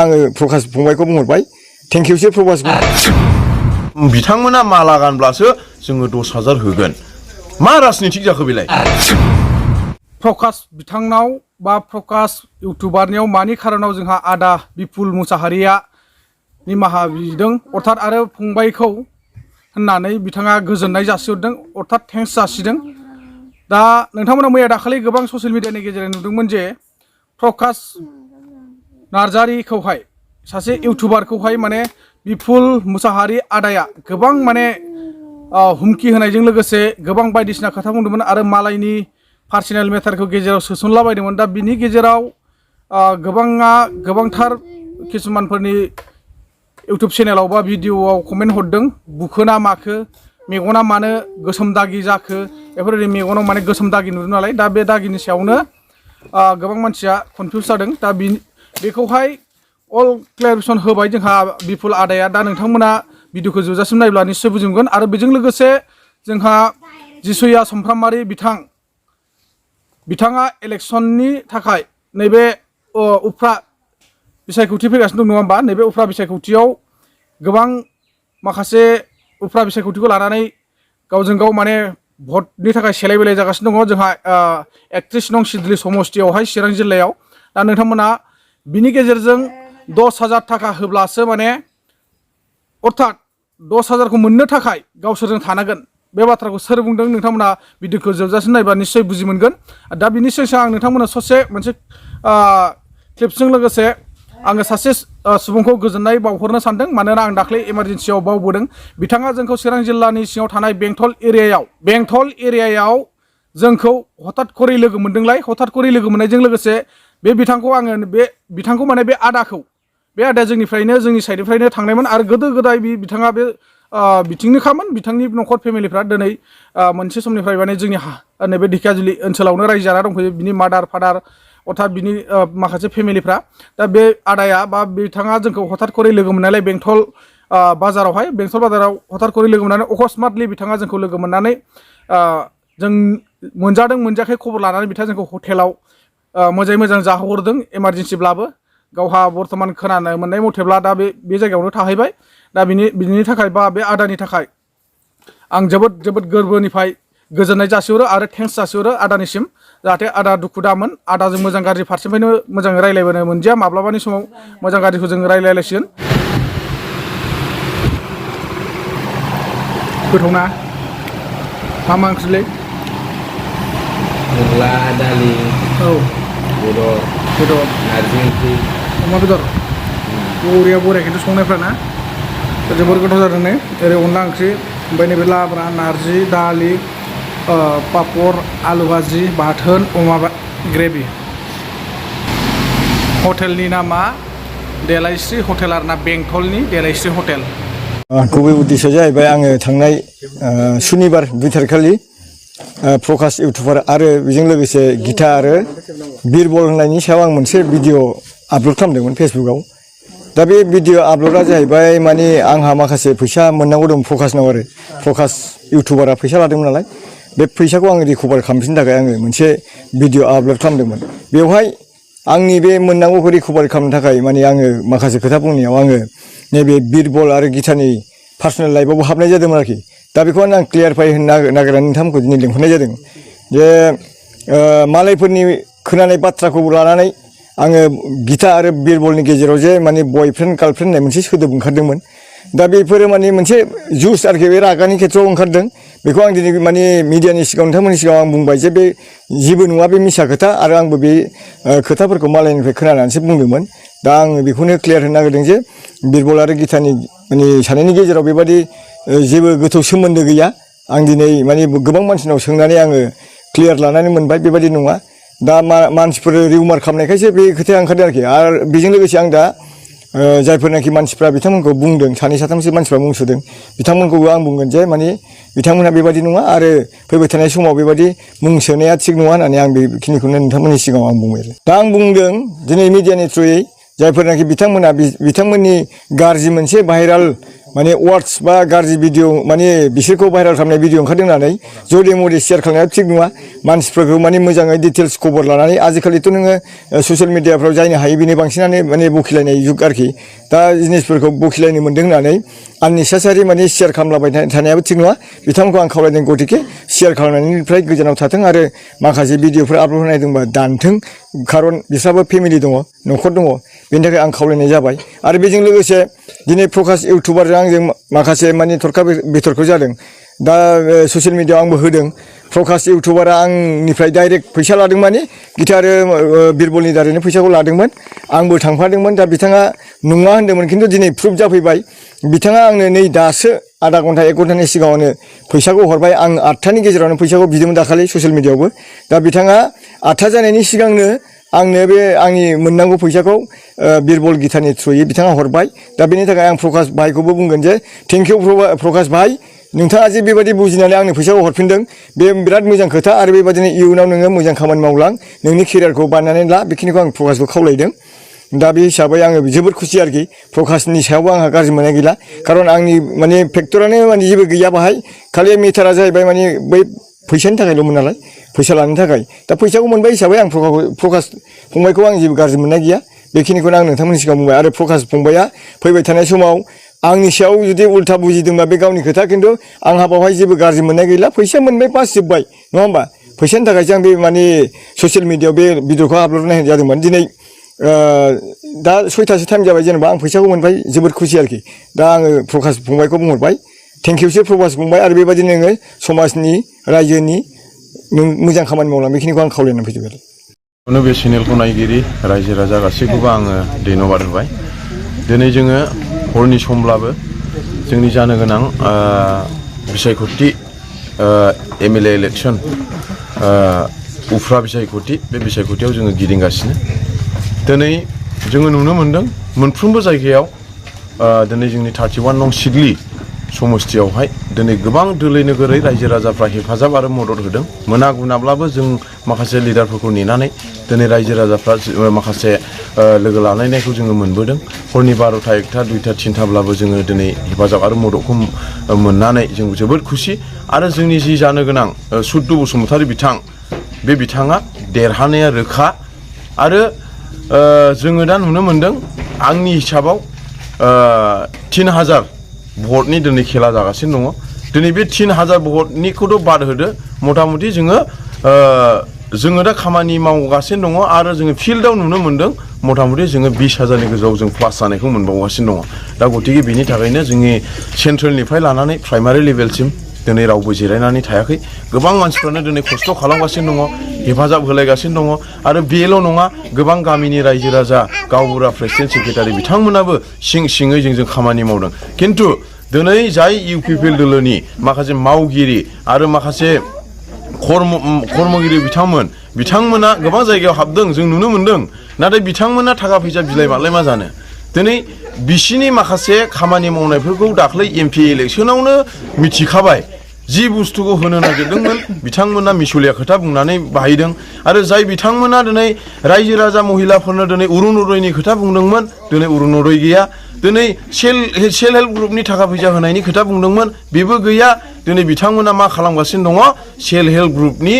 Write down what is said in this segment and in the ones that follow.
आङो प्रकाश फंबायखौ बुंहरबाय थेंकिउसो प्रकाश बिथांमोना माला गानब्लासो जोङो 10,000 होगोन मा राजनितिक जाखो बेलाय प्रकाश बिथांनाव बा प्रकाश इउटुबारनियाव मानि खारनाव जोंहा आदा बिपुल मुसाहारिया निमाहा बिदों अर्थात आरो फंबायखौ होननानै बिथाङा गोजोननाय जासिहरदों अर्थात थेंक्स जासिदों दा नोंथांमोना मैया दाखालि गोबां ससियेल मिडियानि गेजेरजों नुदोंमोन जे प्रकाश नार्जारिखौहाय सासे इउटुबारखौहाय माने बिपुल मुसाहारि आदाया गोबां माने हुमखि होनायजों लोगोसे गोबां बायदिसिना खोथा बुंदोंमोन आरो मालायनि पार्सनेल मेटारखौ गेजेराव सोसनलाबायदोंमोन दा बिनि गेजेराव गोबांथार किसुमानफोरनि इउटुब चेनेलाव बा भिडिअआव कमेन्ट हरदों बुखोना माखो मेगना मानो गोसोम दागि जाखो बेफोरबायदि मेगनाव माने गोसोम दागि नुदों नालाय दा बे दागिनि सायावनो गोबां मानसिया कनफिउस जादों दा बेखौहाय अल क्लियारेसन होबाय जोंहा बिपुल आदाया दा नोंथांमोना भिडिअखौ जोबजासिम नायब्ला निश्चय बुजिमोनगोन आरो बेजों लोगोसे जोंहा जिसुया समफ्रामारि बिथाङा इलेक्सननि थाखाय नैबे उफ्रा बिसायख'थि फैगासिनो दं नङा होमबा नैबे उफ्रा बिसायख'थियाव गोबां माखासे उफ्रा बिसायख'थिखौ लानानै गावजों गाव माने भटनि थाखाय सेलाय बेलाय जागासिनो दङ जोंहा 31 नं सिडली समस्तियावहाय चिरां जिल्लायाव दा नोंथांमोना बिनि गेजेरजों 10,000 थाखा होब्लासो माने अर्थात 10,000खौ मोननो थाखाय गावसोरजों थानांगोन बे बाथ्राखौ सोर बुंदों नोंथांमोना भिडिअखौ जोबजासिम नायबा निश्चय बुजि मोनगोन दा बिनि सिगां आं नोंथांमोना ससे मोनसे क्लिपजों लोगोसे आङो सासे सुबुंखौ गोजोननाय बावहरनो सानदों मानोना आं दाख्लै इमारजेन्सियाव बावबोदों बिथाङा जोंखौ चिरां जिल्लानि सिङाव थानाय बेंटल एरियायाव जोंखौ हठात खरै लोगो मोनदोंलाय हठात खरै लोगो मोननायजों लोगोसे बे बिथांखौ माने बे आदाया जोंनि साइडनिफ्रायनो थांनायमोन आरो गोदो गोदाय बिथाङा बे बिथिंनिखामोन बिथांनि न'खर फेमिलिफ्रा दिनै मोनसे समनिफ्राय माने जोंनि नैबे ढेकियाजुलि ओनसोलावनो रायजो जाना दंफैयो बिनि मादार फादार अर्थात बिनि माखासे फेमिलिफ्रा दा बे आदाया बा बिथाङा जोंखौ हठात खरै लोगो मोननायलाय बेंटल बाजाराव हठात खरै लोगो मोननानै अकस्मातलि बिथाङा जोंखौ लोगो मोननानै जों मोनजायाखै खबर लानानै बिथाङा जोंखौ हटेलाव मोजाङै मोजां जाहोहरदों इमारजेन्सिब्लाबो गावहा बर्थमान खोनानो मोननाय मथेब्ला दा बे जायगायावनो थाहैबाय दा बिनि थाखाय बा बे आदानि थाखाय आं जोबोद गोरबोनिफ्राय गोजोननाय जासिहरो आरो थेंक्स जासिहरो आदानिसिम जाहाथे आदा दुखु दामोन आदाजों मोजां गाज्रि फारसेनिफ्रायनो मोजाङै रायज्लायबोनो मोनदिया माब्लाबानि समाव मोजां गाज्रिखौ जों रायज्लायलायसिगोन गोथावना मा ओंख्रिलै अनला दालि औ बेदर नारजि ओंख्रि अमा बेदर बरिया खिन्थु संनायफ्रा ना जोबोर गोथाव जादों नै ओरै अनला ओंख्रि ओमफ्राय नैबे लाब्रा नारजि दालि पापर आलु भाजि बाथोन अमा ग्रेभि हटेलनि नामा देलायस्रि हटेल आरोना बेंटलनि देलायस्रि हटेल गुबै उद्देश्यआ जाहैबाय आङो थांनाय सुनिबार 2 तारिख खालि प्रकाश इउटुबार आरो बेजों लोगोसे गिता आरो बिरबल होननायनि सायाव आं मोनसे भिडिअ आपल'ड खालामदोंमोन फेसबुकआव दा बे भिडिअ आपल'डआ जाहैबाय माने आंहा माखासे फैसा मोननांगौ दं प्रकाशनाव आरो प्रकाश इउटुबारा फैसा लादोंमोन नालाय बे फैसाखौ आङो रिकभार खालामफिननो थाखाय आङो मोनसे भिडिअ आपल'ड खालामदोंमोन बेवहाय आंनि बे मोननांगौखौ रिकभार खालामनो थाखाय माने आङो माखासे खोथा बुंनायाव आङो नैबे बिरबल आरो गितानि पार्सनेल लाइफआवबो हाबनाय जादोंमोन आरोखि दा बेखौ आं क्लियारफाइ होनो नागिरनानै नोंथांमोनखौ दिनै लिंहरनाय जादों जे मालायफोरनि खोनानाय बाथ्राखौ लानानै आङो गिता आरो बिरबलनि गेजेराव जे माने बयफ्रेन्ड गार्लफ्रेन्ड होननाय मोनसे सोदोब ओंखारदोंमोन दा बेफोरो माने मोनसे जुस आरोखि बे रागानि खेथ्रआव ओंखारदों बेखौ आं दिनै माने मिडियानि सिगाङाव नोंथांमोननि सिगाङाव आं बुंबाय जे बे जेबो नङा बे मिसा खोथा आरो आंबो बे खोथाफोरखौ मालायनिफ्राय खोनानानैसो बुंदोंमोन दा आङो बेखौनो क्लियार होनो नागिरदों जे बिरबल आरो गितानि माने सानैनि गेजेराव बेबादि जेबो गोथौ सोमोन्दो गैया आं दिनै माने गोबां मानसिनाव सोंनानै आङो क्लियार लानानै मोनबाय बेबादि नङा दा मानसिफोर रिउमार खालामनायखायसो बे खोथाया ओंखारदों आरोखि आरो बेजों लोगोसे आं दा जायफोरनाखि मानसिफ्रा बिथांमोनखौ बुंदों सानै साथामसो मानसिफ्रा मुं सुदों बिथांमोनखौबो आं बुंगोन जे माने बिथांमोनहा बेबादि नङा आरो फैबाय थानाय समाव बेबादि मुं सोनाया थिग नङा होननानै आं बेखिनिखौनो नोंथांमोननि सिगाङाव आं बुंबाय दा आं बुंदों दिनै मिडियानि थ्रुयै जायफोरनाखि बिथांमोनहा बिथांमोननि गाज्रि मोनसे भाइराल माने वार्डस बा गाज्रि भिडिअ माने बिसोरखौ भाइराल खालामनाय भिडिअ ओंखारदों होननानै जदे मदे शेयार खालामनाया थिग नङा मानसिफोरखौ माने मोजाङै डिटेल्स खबर लानानै आजिखालिथ' नोङो ससियेल मिडियाफ्राव जायनो हायो बेनि बांसिनानो माने बखिलायनाय जुग आरोखि दा जिनिसफोरखौ बखिलायनो मोन्दों होननानै आननेसेसारि माने शेयार खालामलाबाय थानायाबो थिग नङा बिथांमोनखौ आं खावलायदों गतिके शेयार खालामनायनिफ्राय गोजानाव थाथों आरो माखासे भिडिअफोर आपल'ड होनाय दंबा दानथों खारन बिस्राबो फेमिलि दङ न'खर दङ बेनि थाखाय आं खावलायनाय जाबाय आरो बेजों लोगोसे दिनै प्रकाश इउटुबारजों आंजों माखासे माने थरखा बिथरख जादों दा ससियेल मिडियाआव आंबो होदों प्रकाश इउटुबारा आंनिफ्राय डाइरेक्ट फैसा लादों माने गिटार बिरबलनि दारैनो फैसाखौ लादोंमोन आंबो थांफादोंमोन दा बिथाङा नङा होन्दोंमोन खिन्थु दिनै प्रुफ जाफैबाय बिथाङा आंनो नै दासो आधा घन्टा 1 घन्टानि सिगाङावनो फैसाखौ हरबाय आं 8टानि गेजेरावनो फैसाखौ बिदोंमोन दाखालि ससियेल मिडियाआवबो दा बिथाङा 8टा जानायनि सिगांनो आंनो बे आंनि मोननांगौ फैसाखौ बिरबल गिटारनि थ्रुयै बिथाङा हरबाय दा बेनि थाखाय आं प्रकाश भाइखौबो बुंगोन जे थेंक इउ प्रकाश भाइ नोंथाङा जे बेबायदि बुजिनानै आंनो फैसाखौ हरफिनदों बे बिराद मोजां खोथा आरो बेबायदिनो इयुनाव नोङो मोजां खामानि मावलां नोंनि केरियारखौ बानायनानै ला बेखिनिखौ आं प्रकाशखौ खावलायदों दा बे हिसाबै आङो जोबोद खुसि आरोखि प्रकाशनि सायावबो आंहा गाज्रि मोननाय गैला खारन आंनि माने फेक्टरानो माने जेबो गैया बाहाय खालि मेटारा जाहैबाय माने बै फैसानि थाखायल'मोन नालाय फैसा लानो थाखाय दा फैसाखौ मोनबाय हिसाबै आं प्रकाश फंबायखौ आं जेबो गाज्रि मोननाय गैया बेखिनिखौनो आं नोंथांमोननि सिगाङाव बुंबाय आरो प्रकाश फंबाया फैबाय थानाय समाव आंनि सायाव जुदि उल्था बुजिदोंबा बे गावनि खोथा खिन्थु आंहा बावहाय जेबो गाज्रि मोननाय गैला फैसा मोनबाय पास जोब्बाय नङा होमबा फैसानि थाखायसो आं बे माने ससियेल मिडियाआव बे भिडिअखौ आपल'ड होनाय जादोंमोन दिनै दा 6टासो टाइम जाबाय जेनेबा आं फैसाखौ मोनबाय जोबोद खुसि आरोखि दा आङो प्रकाश फंबायखौ बुंहरबाय थेंक इउसो प्रकाश फंबाय आरो बेबायदिनो नोङो समाजनि रायजोनि मोजां खामानि मावलां बेखिनिखौ आं खावलायनानै फैजोबबाय बे चेनेलखौ नायगिरि रायजो राजा गासैखौबो आङो धन्यबाद होबाय दिनै जोङो हरनि समब्लाबो जोंनि जानो गोनां बिसायख'थि एमएलए इलेक्सन उफ्रा बिसायख'थि बे बिसायख'थियाव जोङो गिदिंगासिनो दिनै जोङो नुनो मोन्दों मोनफ्रोमबो जायगायाव दिनै जोंनि 31 नं सिडली समस्थियावहाय दिनै गोबां दोलै नोगोरै रायजो राजाफ्रा हेफाजाब आरो मदद होदों मोना गुनाब्लाबो जों माखासे लिडारफोरखौ नेनानै दिनै रायजो राजाफ्रा माखासे लोगो लालायनायखौ जोङो मोनबोदों हरनि 12टा 1टा 2टा 3टाब्लाबो जोङो दिनै हेफाजाब आरो मददखौ मोननानै जों जोबोद खुसि आरो जोंनि जि जानो गोनां सुद्दु बसुमतारी बिथां बे बिथाङा देरहानाया रोखा आरो जोङो दा नुनो मोन्दों आंनि हिसाबाव 3000 भटनि दिनै खेला जागासिनो दङ दिनै बे 3000 भटनिखौथ' बाद होदो मथा मथि जोङो दा खामानि मावगासिनो दङ आरो जोङो फिल्डआव नुनो मोन्दों मथा मथि जोङो 20,000नि गोजौआव जों प्लास जानायखौ मोनबावगासिनो दङ दा गतिके बेनि थाखायनो जोंनि सेन्ट्रेलनिफ्राय लानानै प्राइमारि लेभेलसिम दिनै रावबो जिरायनानै थायाखै गोबां मानसिफ्रानो दिनै खस्थ' खालामगासिनो दङ हेफाजाब होलायगासिनो दङ आरो बेल' नङा गोबां गामिनि रायजो राजा गावबुरा प्रेसिडेन्ट सेक्रेटारि बिथांमोनाबो सिङै जोंजों खामानि मावदों खिन्थु दिनै जाय इउपिपिएल दोलोनि माखासे मावगिरि आरो माखासे कर्मगिरि बिथांमोना गोबां जायगायाव हाबदों जों नुनो मोन्दों नाथाय बिथांमोना थाखा फैसा बिलाइबालाय मा जानो दिनै बिसिनि माखासे खामानि मावनायफोरखौ दाख्लै एमपि इलेक्सनावनो मिथिखाबाय जि बुस्थुखौ होनो नागिरदोंमोन बिथांमोना मिसलिया खोथा बुंनानै बाहायदों आरो जाय बिथांमोना दिनै रायजो राजा महिलाफोरनो दिनै अरुण'दयनि खोथा बुंदोंमोन दिनै अरुण'दय गैया दिनै सेल्फ हेल्प ग्रुपनि थाखा फैसा होनायनि खोथा बुंदोंमोन बेबो गैया दिनै बिथांमोना मा खालामगासिनो दङ सेल्फ हेल्प ग्रुपनि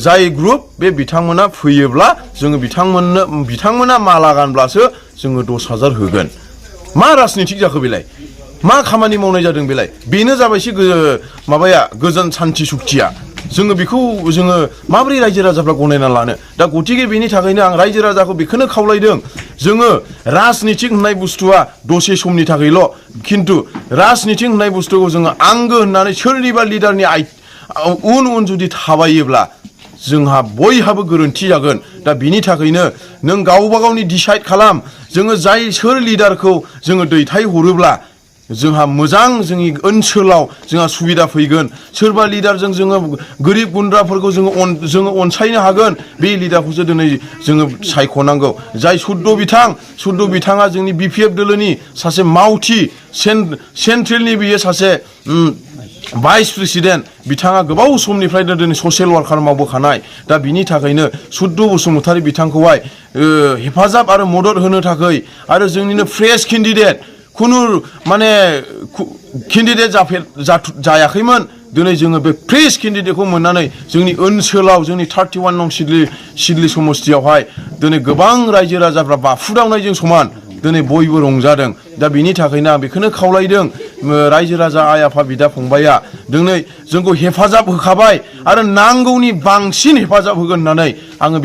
जाय ग्रुप बे बिथांमोना फैयोब्ला जोङो बिथांमोना माला गानब्लासो जोङो 10,000 होगोन मा राजनितिक जाखो बेलाय मा खामानि मावनाय जादों बेलाय बेनो जाबायसो माबाया गोजोन सान्थि सुक्तिया जोङो बेखौ जोङो माबोरै रायजो राजाफ्रा गनायना लानो दा गतिके बेनि थाखायनो आं रायजो राजाखौ बेखौनो खावलायदों जोङो राजनितिक होननाय बुस्थुआ दसे समनि थाखायल' खिन्थु राजनितिक होननाय बुस्थुखौ जोङो आंगो होननानै सोरनिबा लिडारनि उन जुदि थाबायोब्ला जोंहा बयहाबो गोरोन्थि जागोन दा बिनि थाखायनो नों गावबा गावनि डिसाइड खालाम जोङो सोर लिडारखौ जोङो दैथायहरोब्ला जोंहा मोजां जोंनि ओनसोलाव जोंहा सुबिदा फैगोन सोरबा लिडारजों जोङो गोरिब गुन्द्राफोरखौ जोङो अनसायनो हागोन बे लिडारखौसो दिनै जोङो सायख'नांगौ जाय सुद्द' बिथाङा जोंनि बिपिएफ दोलोनि सासे मावथि सेन्ट्रेलनि बियो सासे भाइस प्रेसिडेन्ट बिथाङा गोबाव समनिफ्रायनो दिनै ससियेल वार्कार मावबोखानाय दा बिनि थाखायनो सुद्द' बसुमतारी बिथांखौहाय हेफाजाब आरो मदद होनो थाखाय आरो जोंनिनो फ्रेश केन्डिडेट खुनु माने केन्डिडेट जायाखैमोन दिनै जोङो बे फ्रेश केन्डिडेटखौ मोननानै जोंनि ओनसोलाव जोंनि 31 नं सिडली समस्तियावहाय दिनै गोबां रायजो राजाफ्रा बाफुदावनायजों समान दिनै बयबो रंजादों दा बिनि थाखायनो आं बेखौनो खावलायदों रायजो राजा आइ आफा बिदा फंबाया दिनै जोंखौ हेफाजाब होखाबाय आरो नांगौनि बांसिन हेफाजाब होगोन होननानै आङो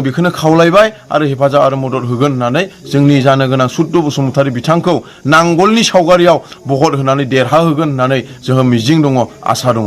बेखौनो खावलायबाय आरो हेफाजाब आरो मदद होगोन होननानै जोंनि जानो गोनां सुद्द बसुमतारी बिथांखौ नांगोलनि सावगारियाव भट होनानै देरहाहोगोन होननानै जोंहा मिजिं दङ आसा दङ।